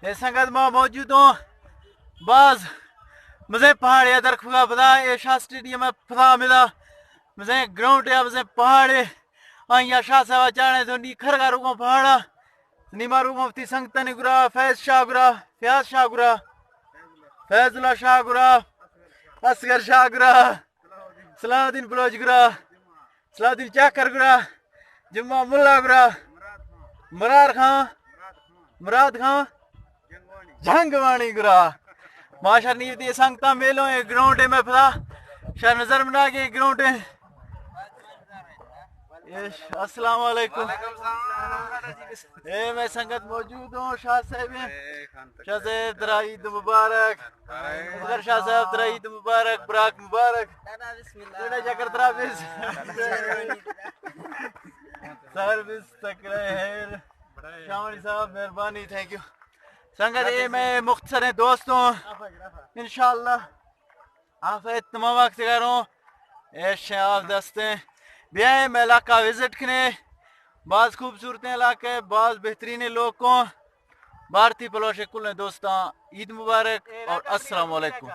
اے سنگت ما موجود ہوں، باز مزے پہاڑے درکھگا پدا، اے شاہ سٹیڈیم پدا مدا مزے گراؤنڈ یا مزے پہاڑے، آئی یا شاہ صاحب چاڑے تو نی کھرگا روگوں پہاڑا، نی ما روگوں وتی سنگتانی گرا، فیض شاہ گرا، فیاض شاہ گرا، فیض اللہ شاہ گرا، اصغر شاہ گرا، صلاح الدین بلوچ گرا، صلاح الدین چاکر گرا، جمعہ ملا گرا، مرار خان، مراد خان، جنگوانی گرا۔ ما شر نیو دی سنگتا میلو اے گراؤنڈ میں پدا۔ شر نظر منا کے گراؤنڈ۔ السلام علیکم۔ اے میں سنگت موجود ہوں، شاہ صاحب ہیں۔ شاہ صاحب ترا عید مبارک۔ اصغر شاہ صاحب ترا عید مبارک، براک مبارک۔ تیرا چکر ترا بس۔ سر بس تکرے خیر۔ شامانی صاحب مہربانی، تھینک یو۔ سنگت اے میں مختصر ہیں دوستوں، انشاءاللہ آپ اتمام وقت کروں۔ ایش ہیں آپ دستے، بیائیں میں علاقہ وزٹ کنے، باز خوبصورت علاقہ ہے، باز بہترین لوگ کو۔ بھارتی پلوش کل دوستاں عید مبارک اور السلام علیکم۔